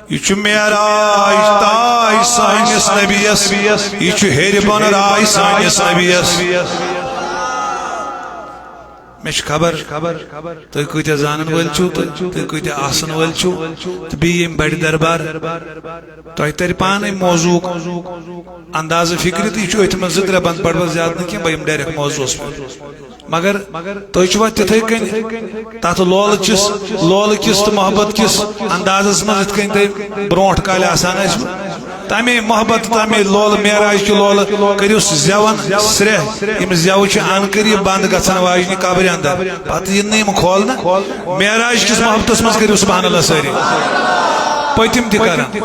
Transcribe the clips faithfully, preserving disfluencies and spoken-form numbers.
یہِ چھُ معراج تاج سٲنِس نبیَس، یہِ چھُ ہیٚرِ بۄن راج سٲنِس نبیَس۔ مےٚ چھِ خبر، تُہۍ کۭتیٛاہ زانَن وٲلۍ چھِو تہٕ تُہۍ کۭتیٛاہ آسَن وٲلۍ چھِو، تہٕ بیٚیہِ ییٚمہِ بَڑِ دربار، تۄہہِ تَرِ پانَے موضوعُک اندازٕ فِکرِ، تہٕ یہِ چھُ أتھۍ منٛز زٕ ترٛےٚ بند پَرٕ بہٕ زیادٕ نہٕ کینٛہہ، بہٕ یِمہٕ direct موضوعَس پٮ۪ٹھ۔ مگر تُہۍ چھِوا تِتھَے کٔنۍ تَتھ لولہٕ کِس، لولہٕ کِس تہٕ محبت کِس اندازَس منٛز یِتھ کٔنۍ تُہۍ برونٛٹھ کالہِ آسان ٲسِوٕ؟ تَمے محبت، تَمے لولہٕ، معراج کہِ لولہٕ کٔرِو زٮ۪وَن سرٛیٚہہ۔ یِم زٮ۪وٕ چھِ عن قریب بند گژھن واجنہِ قبرِ اندر۔ پتہٕ یِن نہٕ یِم کھولنہٕ۔ معراج کِس محبتس منٛز کٔرِو سبحان اللہ سٲری۔ پٔتِم تہِ کران۔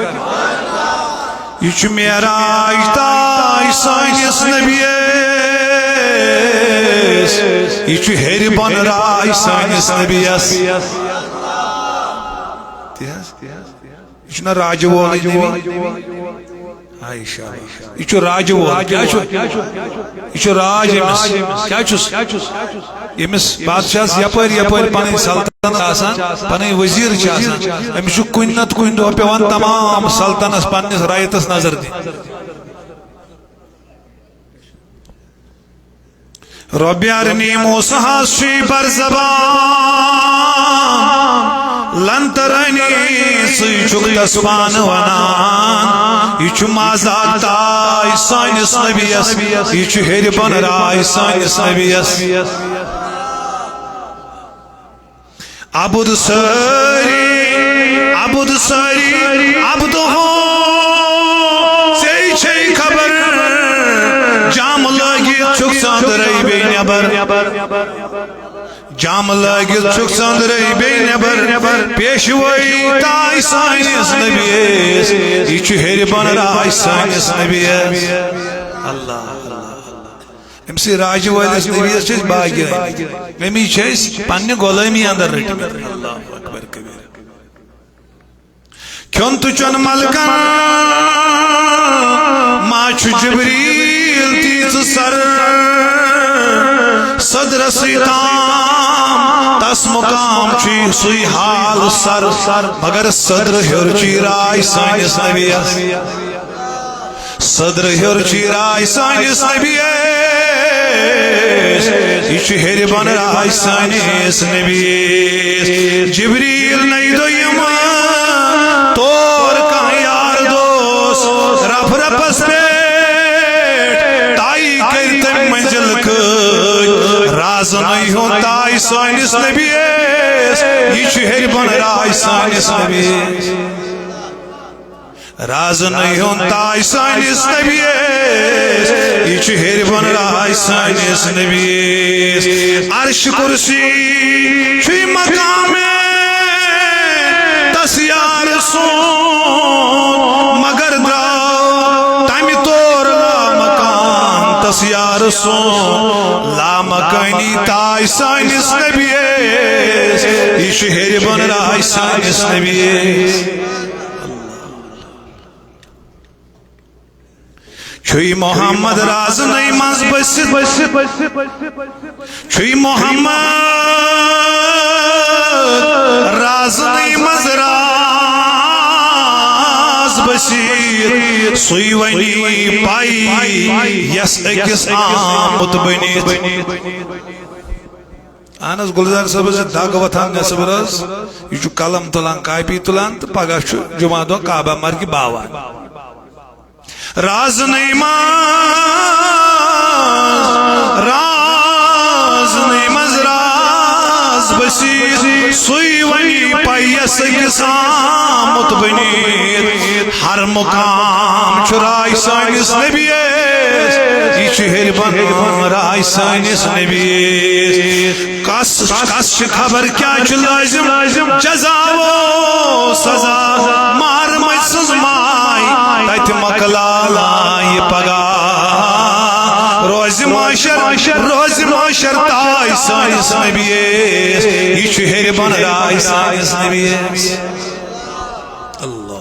یہِ چھُ معراج تاج سٲنِس نبیَس۔ یہِ چھُ ہیٚرِ بۄن راج سٲنِس نبیَس۔ تہِ حظ؟ یہِ چھُنہ راجہٕ وولٕے نبی؟ ہاے شاباش۔ یہِ چھُ راجہٕ وول۔ کیٛاہ چھُ؟ یہِ چھُ راج أمِس۔ کیٛاہ چھُس؟ ییٚمِس بادشاہس یپٲرۍ یپٲرۍ پنٕنۍ سلطنت آسان، پنٕنۍ وزیر چھِ آسان، أمِس چھُ کُنہِ نتہٕ کُنہِ دۄہ پٮ۪وان تمام سلطنت پننِس رعیتس نظر دِنۍ۔ رۄبِ ارنی موسیٰ ہس چھُے بر زبان، لن ترانی، ژٕے چھُکھ تس پانہٕ ونان۔ یہِ چھُ مازا تاج سٲنِس نبیَس، یہِ چھُ ہیٚرِ بۄن راج سٲنِس نبیَس۔ عبد سٲری، عبد سٲری، عبد ہو، ژےٚ چھے خبر، جام لٲگِتھ چھُکھ ژٔنٛدرے بیٚیہِ نٮ۪بر۔ جام لٲگِتھ چھُکھ ژٔنٛدرے بیٚیہِ نٮ۪بر، پیشوٲیی تاج سٲنِس نبیَس، یہِ چھُ ہیٚرِ بۄن راج سٲنِس نبیَس۔ اللہ، اللہ، اللہ۔ أمۍ سٕے راجہِ وٲلِس نبیَس چھِ أسۍ باغی أنٛدۍ۔ أمی چھِ أسۍ پننہِ غلٲمی اندر رٔٹمٕتۍ۔ اللہ اکبر کبیرہ۔ کھیوٚن تہٕ چیوٚن ملکن ما چھُ جبریل تیٖژٕ سر۔ صدرسٕے تام تس مقام چھُے سُے حال سر۔ مگر صدر ہیوٚر چھُے راج سٲنِس نبیَس۔ صدر ہیوٚر چھُے راج سٲنِس نبیَس، یہِ چھُ ہیٚرِ بۄن راج سٲنِس نبیَس۔ جبریل نَیہِ دۄہ یِم تور کانٛہہ یار دوس رف رفس پٮ۪ٹھ، طے کٔرۍ تٔمۍ منزل کٔج۔ رازنٕے ہُنٛد تاج سٲنِس نبیَس، یہِ چھُ ہیٚرِ بۄن راج سٲنِس نبیَس۔ رازنٕے ہُنٛد تاج سٲنِس نبیَس، یہِ چھُ ہیٚرِ بۄن راج سٲنِس نبیَس۔ عرش کرسی چھُے مقام تس یار سُنٛد، مگر درٛاو تَمہِ تور لامکان تس یار سُنٛد۔ لامکانی تاج سٲنِس نبیَس، یہِ چھُ ہیٚرِ بۄن راج سٲنِس نبیَس۔ چھُے محمد رازنٕے منٛز بٔسِتھ، چھُے محمد رازنٕے منٛز راز بٔسِتھ، سُے وَنی پَے یَس أکِس آمُت بٔنِتھ۔ اہن حظ، گُلزار صٲبس چھِ دگ وۄتھان نٮ۪صٕب رٲژ۔ یہِ چھُ قلم تُلان، کاپی تُلان تہٕ پگاہ چھُ جمعہ دۄہ کعبہ مرگہِ باوان۔ رازنٕے منٛز، رازنٕے منٛز راز بٔسِتھ، سُے وَنی پَے یَس أکِس آمُت بٔنِتھ۔ ہر مقام چھُ راج سٲنِس نبیَس، یہِ چھُ ہیٚرِ بۄن راج سٲنِس نبیَس۔ کس، کس چھِ خبر کیٛاہ چھُ لٲزِم، جزا و سزا، مارٕ مٔتۍ سٕنٛز ماے، تَتہِ مۄکلاوان یہِ پگاہ۔ روزِ محشر، روزِ محشر تاج سٲنِس نبیَس، یہِ چھُ ہیٚرِ بۄن راج سٲنِس نبیَس۔ اللہ۔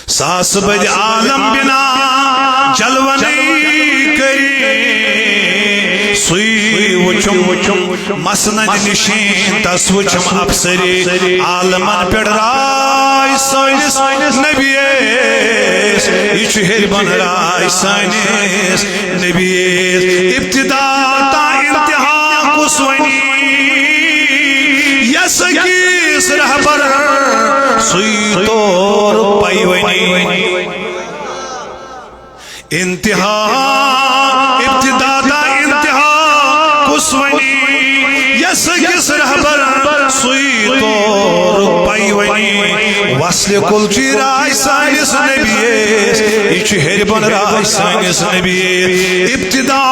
ساس بٔدۍ عالم بنا جلونے کٔرِتھ، سُے وُچھ وُچھُم مسند نشین، تس وُچھُم افسرِ عالمن پٮ۪ٹھ راج سٲنِس نبیَس۔ یہِ چھُ ہیٚرِ بۄن راج سٲنِس نبیَس۔ ابتدا تا انتہا کُس ونی، یس أکِس رہبر سُے تور پے ونی۔ انتہا، ابتدا تا انتہا کُس ونی، یس أکِس رہبر سُے تور پے ونی۔ وصل کل چی راج سٲنِس نبیَس، یہِ چھُ ہیٚرِ بۄن راج سٲنِس نبیَس۔ ابتدا،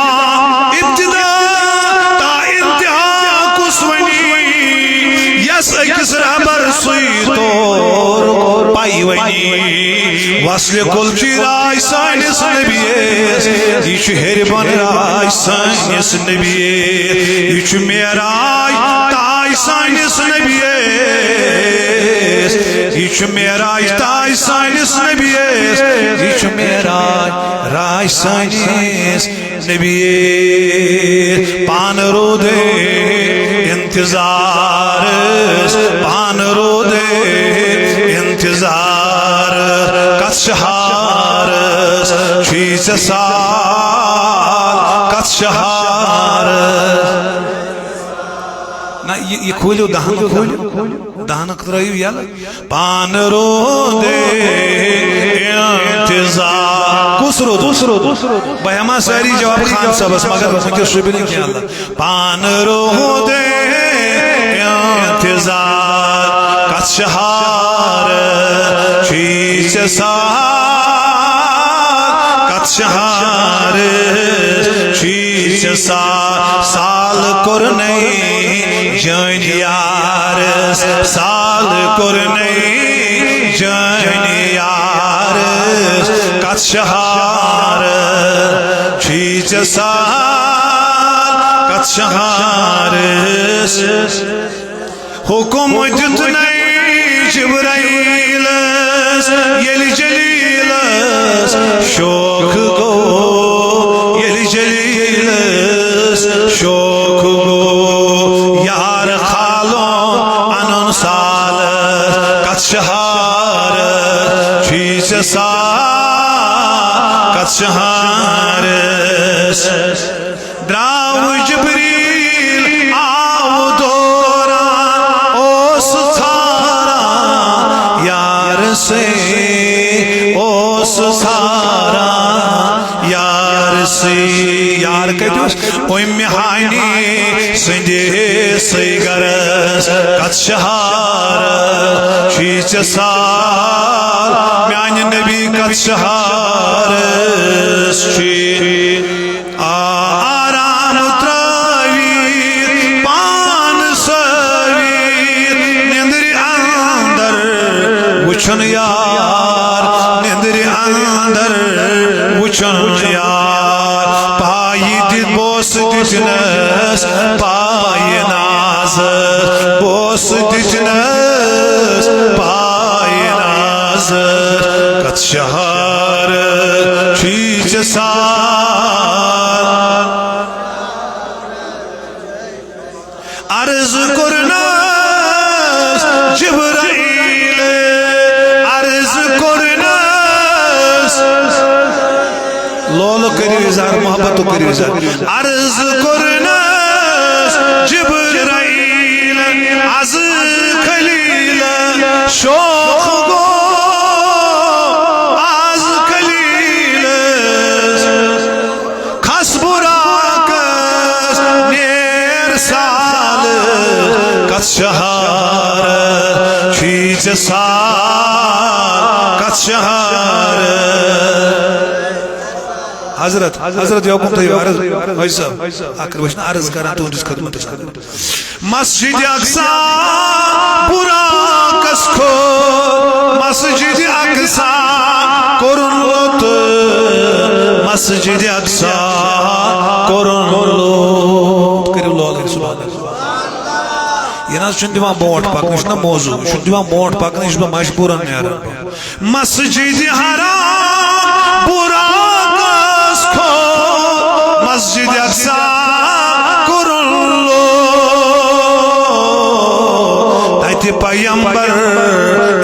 ابتدا تا انتہا کُس ونی، یس أکِس رہبر سُے تور پے ونی۔ وصل کل چی راج سٲنِس نبیَس، یہِ چھُ ہیٚرِ بۄن راج سٲنِس نبیَس۔ یہِ چھُ معراج تاج سٲنِس نبیَس، یہِ چھُ معراج تاج سٲنِس نبیَس، یہِ چھُ معراج راج سٲنِس نبیَس۔ پان رودے انتظارس، پان رودے انتظارس، کتھ شہارس چھی ژےٚ سال، کتھ شہارس۔ نہ، یہِ، یہِ کھوٗلِو، دہنہٕ کھوٗلِو، دہنہٕ ترٲیِو یَلہٕ۔ پان رودے انتظار۔ کُس رود؟ کُس رود؟ بہٕ ہٮ۪مہٕ ہا سٲری جواب خان صٲبس، مگر وٕنکیٚس شوٗبہِ نہٕ کینٛہہ، اللہ۔ پان رودے انتظار، کتھ شہار چھی ژےٚ سال، کتھ شہار چھی ژےٚ سال، سال کوٚرنے جٲنۍ یارس، سال کوٚرنے جٲنۍ یارس، کتھ شہار چھی ژےٚ سال، کتھ شہارس۔ حکم دیُتنے جبرائیلس، ییٚلہِ جلیلس شوق گوٚو، ییٚلہِ جلیلس شوق گوٚو، یار خالو انُن سالس، کتھ شہارس چھی ژےٚ سال، کتھ شہارس۔ درٛاو جبریل آو دوران، اوس ژھاران یار سٕے، اوس ژھاران یار سٕے۔ یار کتہِ اوس؟ اُمہِ ہانی سٕنٛدِ سٕے گرس، کتھ شہار چھی ژےٚ سال، میانہِ نبی کتھ شہارس چھی۔ آ، آرام ترٲوِتھ پان سٲوِتھ، نیندرِ اندر وٕچھُن یار، نیندرِ اندر وٕچھُن یار۔ پایہِ دِتھ بوس دِتنس پایہِ نازس، بوس دِتنس پایہِ نازس۔ کتھ شہار چھی ژےٚ سال۔ عرض کوٚرنس جبرائیل، عرض کوٚرنس، لولہٕ کٔرِو اظہار، محبت کٔرِو اظہار۔ عرض کوٚرنس جبرائیل، از خلیل شوق گوٚو، از خلیل کھس براقس نیر سال، کتھ شہار چھی ژےٚ سال، کتھ شہار۔ حضرت، حضرت، یوکُن تھٲیِو عرض، حٲجی صٲب، اکھ وٕچھ نہ عرض کران تُہنٛدِس خدمتس اندر۔ مسجد اقصی براقس کھوٚت، مسجد اقصی کوٚرُن لوٚت، مسجد اقصی کوٚرُن لوٚت۔ کٔرِو لول، سبحان اللہ۔ یہِ نہ حظ چھُنہٕ دِوان برونٛٹھ پکنٕچ نہ موضوع، یہِ چھُنہٕ دِوان برونٛٹھ پکنٕچ، یہِ چھُس بہٕ مجبوٗرن نیران۔ مسجد حرام براقس کھوٚت، مسجد اقصی کوٚرُن تتہِ پیمبر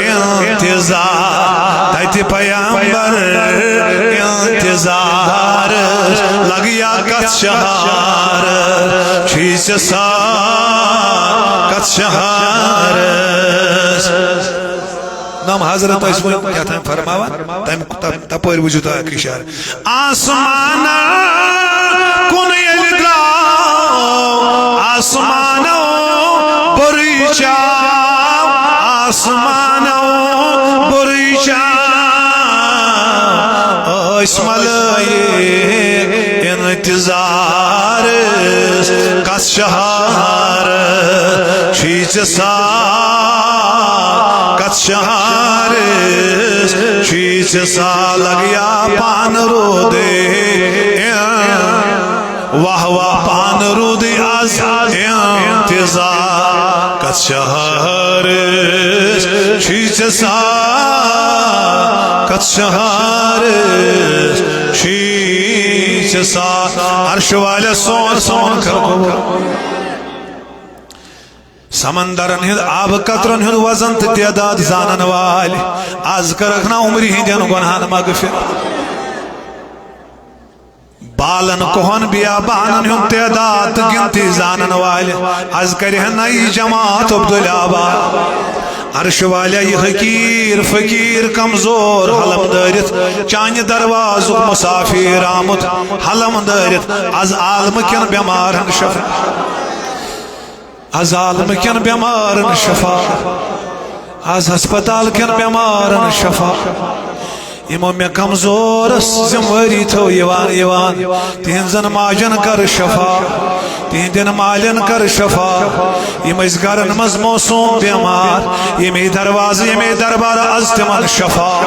انتظار، تتہِ پیمبر انتظار، لگیا کتھ شہار، چھُے ژےٚ سا کتھ شہار۔ نم حضرت ٲسۍ وۄنۍ کیٛاہ تام فرماوان، تَمہِ، تَمہِ، تَپٲرۍ وٕچھِو تُہۍ اَکھ اِشارٕ۔ آسمانَن کُن ییٚلہِ درٛاو، آسمانو بُرٕے چاو، آسمانو بُرٕے چاو۔ ٲسۍ ملٲیِک انتظارس، کتھ شہار چھُے ژےٚ سا، کتھ شہار چھُے ژےٚ سا، لگیا پانہٕ روٗدٕے۔ واہ واہ، پانہٕ روٗدٕے از انتظار، کتھ شہارس چھُے ژےٚ سا، کتھ شہارس چھُے ژےٚ سا۔ عرش والیا سون سون کر قبول۔ سمندرن ہُنٛد آبہٕ قطرن ہُنٛد وزن تہٕ تعداد زانن والہِ، از کرکھ نا عمرِ ہٕنٛدٮ۪ن گۄنہن مغفرت۔ بالن کوہن بیابانن ہُنٛد تعداد تہٕ گنتی زانن والہِ، از کرِ ہن نئی جماعت عبدالآباد۔ عرش والیا، یہِ حقیٖر فقیٖر کمزور حلم دٲرِتھ، چانہِ دروازُک مسافر آمُت حلم دٲرِتھ، از عالمہٕ کٮ۪ن بٮ۪مارن شفا۔ از عالمہٕ کٮ۪ن بٮ۪مارن شفا، از ہسپتال کٮ۪ن بٮ۪مارن شفا۔ یِمو مےٚ کمزورس ذمہٕ وٲری تھٲو یِوان یِوان، تِہنٛزن ماجن کر شفا، تِہنٛدٮ۪ن مالٮ۪ن کر شفا۔ یِم ٲسۍ گرن منٛز معصوم بٮ۪مار، ییٚمے دروازٕ ییٚمے دربار از تِمن شفا۔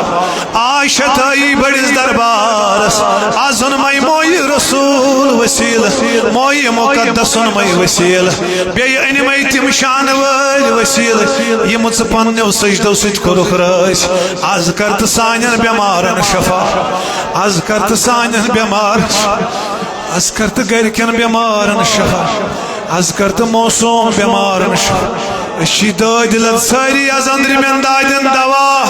عائشہ تھٲیی بٔڑِس دربارس، از اوٚن مے مویہِ رسول وسیلہٕ، مویہِ مقدس اوٚن مے وسیلہٕ۔ بیٚیہِ أنۍ مے تِم شانہٕ وٲلۍ وسیلہٕ، یِم ژٕ پننیو سجدو سۭتۍ کوٚرُکھ رٲسۍ۔ از کر تہٕ سانٮ۪ن بٮ۪مارن شفا، از کر تہٕ سانٮ۪ن بٮ۪مارن، از کر تہٕ گرِکٮ۪ن بٮ۪مارن شفا، از کر تہٕ موسوم بٮ۪مارن شفا۔ أسۍ چھِ دٲدۍ لد سٲری از أنٛدرِمٮ۪ن دادٮ۪ن دوا،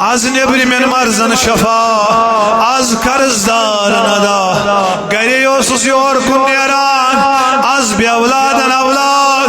از نیٚبرِمٮ۪ن مرضن شفا، از قرض دارن ادا۔ گرے اوسُس یور کُن نیران، از بے اولادن اولاد،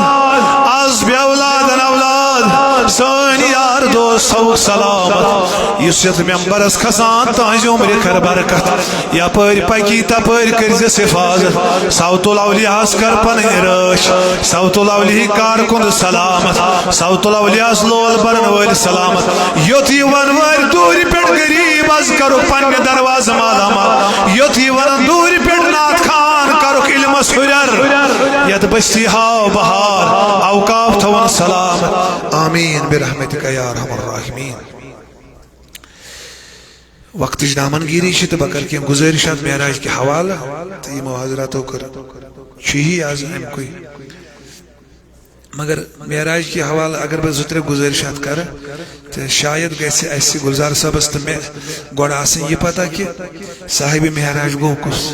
از بے اولادن اولاد۔ سٲنۍ یار دوست تھاوُکھ سلامت۔ یُس یتھ ممبرس کھسان، تہنٛزِ عمرِ کر برکت۔ یپٲرۍ پکی تپٲرۍ کٔرزٮ۪س حفاظت۔ صوت الاولیاہس کر پنٕنۍ رٲچھ۔ صوت الاولیاہٕکۍ کارکُن سلامت۔ صوت الاولیاہس لول برن وٲلۍ سلامت۔ یوٚت یہِ ونہٕ وٲلۍ دوٗرِ پٮ۪ٹھ غریب از کرُکھ پننہِ دروازٕ مالامال۔ یوٚت یہِ ونن دوٗرِ پٮ۪ٹھ نعت خان کرُکھ علمس ہُرٮ۪ر۔ یتھ بستی ہاو بہار، اوقاف تھاون سلامت۔ آمین برحمتک یا ارحم الراحمین۔ وقتٕچ دامن گیری چھِ تہٕ بہٕ کرٕ کینٛہہ گُزٲرِشات معراج کہِ حوالہٕ تہٕ یِمو حضراتو کٔر چھُ یی از اَمہِ کُے۔ مگر معراج کہِ حوالہٕ اگر بہٕ زٕ ترٛےٚ گُزٲرِشات کرٕ تہٕ شاید گژھِ اَسہِ گُلزار صٲبس تہٕ مےٚ گۄڈٕ آسٕنۍ یہِ پتہ کہِ صاحبِ معراج گوٚو کُس۔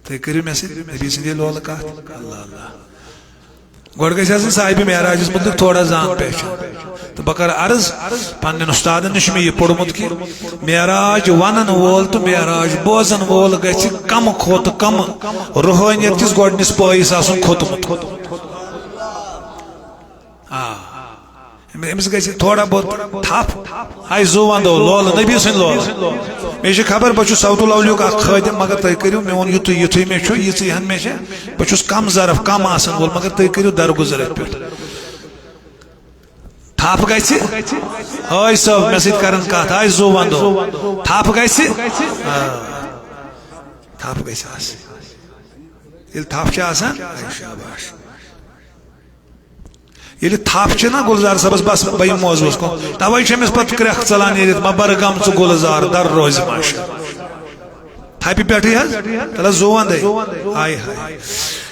تُہۍ کٔرِو مےٚ سۭتۍ نبی سٕنٛدے لولہٕ کتھ۔ اللہ اللہ۔ گۄڈٕ گژھِ آسٕنۍ صاحبِ معراجس مُتعلق تھوڑا زان پہچان۔ تہٕ بہٕ کرٕ عرض پننٮ۪ن اُستادن نِش، مےٚ یہِ پوٚرمُت کہِ معراج ونن وول تہٕ معراج بوزن وول گژھِ کم کھۄتہٕ کم روحٲنیت کِس گۄڈٕنِس پٲیِس آسُن کھوٚتمُت۔ آ۔ أمِس گژھِ تھوڑا بہت تھپھ۔ آے زُو وندو لولہٕ، نبی سٕنٛدۍ لولہٕ۔ مےٚ چھِ خبر، بہٕ چھُس صوت الاولیُک اکھ خٲدِم، مگر تُہۍ کٔرِو میون یُتُے، یُتھُے مےٚ چھُ، یِژٕے ہن مےٚ چھےٚ۔ بہٕ چھُس کم ظرف، کم آسن وول، مگر تُہۍ کٔرِو درگُزر اَتہِ پٮ۪ٹھ۔ تھپھ گژھِ۔ ہٲے صٲب، مےٚ سۭتۍ کرن کتھ، آے زُو وندو۔ تھپھ گژھِ۔ آ۔ تھپھ گژھِ آسٕنۍ۔ ییٚلہِ تھپھ چھِ آسان، آے شاباش۔ ییٚلہِ تھپھ چھِ نا گُلزار صٲبس، بس بہٕ یِمہٕ موضوعس کُن۔ توے چھِ أمِس پتہٕ کرٛٮ۪کھ ژلان نیٖرِتھ، ما بر گم ژٕ گُلزار، در روزِ ماشا۔ تھپہِ پٮ۪ٹھٕے حظ، تَلہٕ حظ زُو وندے۔ ہاے ہاے۔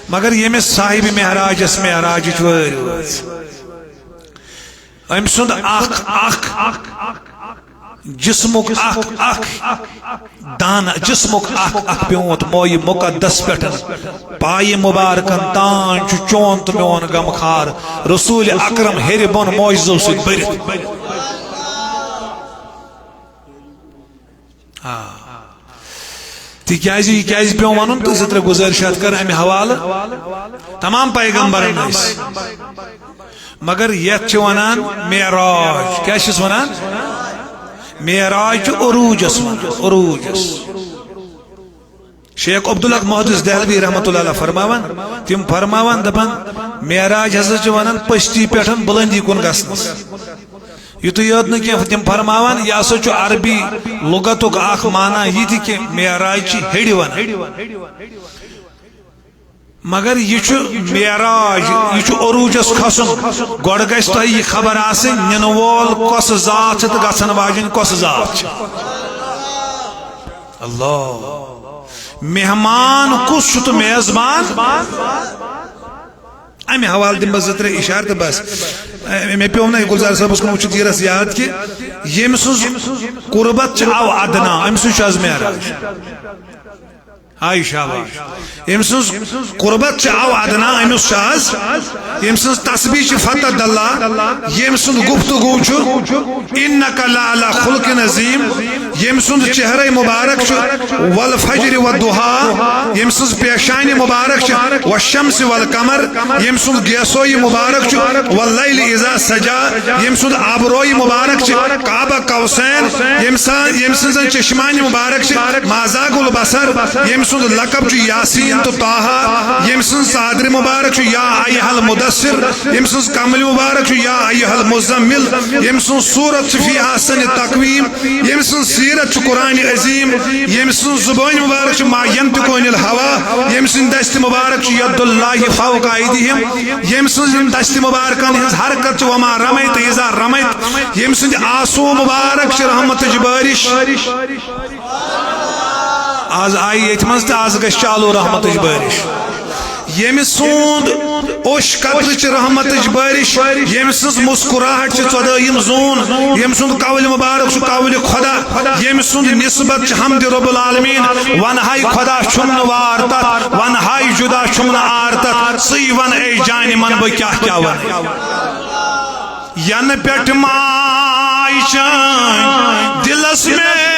مگر ییٚمِس صاحبِ معراجس معراجٕچ وٲرۍ وٲژ، أمۍ سُنٛد اکھ، اکھ، جسمک اکھ اکھ دانہ، جسمک اکھ اکھ پیونت مویہِ مقدس پٮ۪ٹھ پایہِ مبارکن تان چھُ چون تہٕ میون غمخار رسول اکرم ہیٚرِ بۄن معجزو سۭتۍ بٔرِتھ۔ آ۔ تِکیازِ یہِ کیازِ پیوٚو ونُن تہٕ زٕ ترٛےٚ گُزٲرِشات کر امہِ حوالہٕ۔ تمام پیغمبرن ٲسۍ، مگر یتھ چھِ ونان معراج۔ کیٛاہ چھِس ونان؟ معراج چھُ عروجس ونان، عروجس۔ شیخ عبدالحق محدث دہلوی رحمۃ اللہ علیہ فرماوان، تِم فرماوان، دپان، معراج ہسا چھِ ونان پستی پٮ۪ٹھ بلندی کُن گژھنس۔ یُتُے یوت نہٕ کینٛہہ، تِم فرماوان، یہِ ہسا چھُ عربی لغتُک اکھ معنی یہِ تہِ کہِ معراج چھِ ہیٚرِ ونان۔ مگر یہِ چھُ معراج، یہِ چھُ عروجس کھسُن۔ گۄڈٕ گژھِ تۄہہِ یہِ خبر آسٕنۍ، نِنہٕ وول کۄس ذات چھِ تہٕ گژھن واجِنۍ کۄس ذات چھِ۔ اللہ، مہمان کُس چھُ تہٕ میزبان؟ امہِ حوالہٕ دِمہٕ بہٕ زٕ ترٛےٚ اشارٕ تہٕ بس۔ مےٚ پیوٚو نہٕ گُلزار صٲبس کُن وٕچھِتھ ییٖرس یاد کہِ ییٚمہِ سٕنٛز قربت چھِ او ادنا، أمۍ سٕنٛز چھُ از معراج۔ ہاے شاباش۔ ییٚمہِ سٕنٛز قربت چھِ او ادنا، أمِس چھُ از، ییٚمہِ سٕنٛز تسبیح چھِ فتح اللہ، ییٚمہِ سُنٛد گفتگو چھُ انک لعلی خلق عظیم، ییٚمہِ سُنٛد چہرے مبارک چھُ والفجر والضحی، ییٚمہِ سٕنٛز پیشانی مبارک چھِ والشمس والقمر، ییٚمہِ سُنٛد گیسویی مبارک چھُ واللیل اذا سجی، ییٚمہِ سُنٛد آبرویی مبارک چھِ قاب قوسین، ییٚمہِ سا-، ییٚمہِ سٕنٛز چشمانی مبارک چھِ ما زاغ البصر، ییٚمہِ سُنٛد لقب چھُ یاسین تہٕ طٰہٰ، ییٚمہِ سٕنٛز صدر مبارک چھُ یا ایھا المدثر، ییٚمہِ سٕنٛز کمل مبارک چھُ یا ایھا المزمل، ییٚمہِ سٕنٛز صورت چھِ فی احسن تقویم، ییٚمہِ سٕنٛز سیرت چھِ قرآن عظیم، ییٚمہِ سٕنٛز زبان مبارک چھِ ما ینطق عن الہوی، ییٚمہِ سٕنٛز دست مبارک چھِ ید اللہ فوق ایدیہم، ییٚمہِ سٕنٛز یِم دست مبارکن ہٕنٛز حرکت چھِ وما رمیت اذا رمیت، ییٚمہِ سٕنٛدِ آسو مبارک چھِ رحمتٕچ بارش۔ از آیہِ ییٚتہِ منٛز تہٕ از گژھِ چالو رحمتٕچ بارش۔ ییٚمہِ سُنٛد اوٚش قطرٕ چھِ رحمتٕچ بارش، ییٚمہِ سٕنٛز مسکراہٹ چھِ ژۄدٲیِم زوٗن، ییٚمہِ سُنٛد قول مبارک چھُ قول خدا، ییٚمہِ سُنٛد نسبت چھِ حمد رب العالمین۔ ونہاے خدا چھُم نہٕ وار تتھ، ونہاے جدا چھُم نہٕ عار تتھ، ژٕے ون اے جانہِ من بہٕ کیٛاہ کیٛاہ ونہٕ۔ ینہٕ پٮ۪ٹھ ماے چٲنۍ دلس مےٚ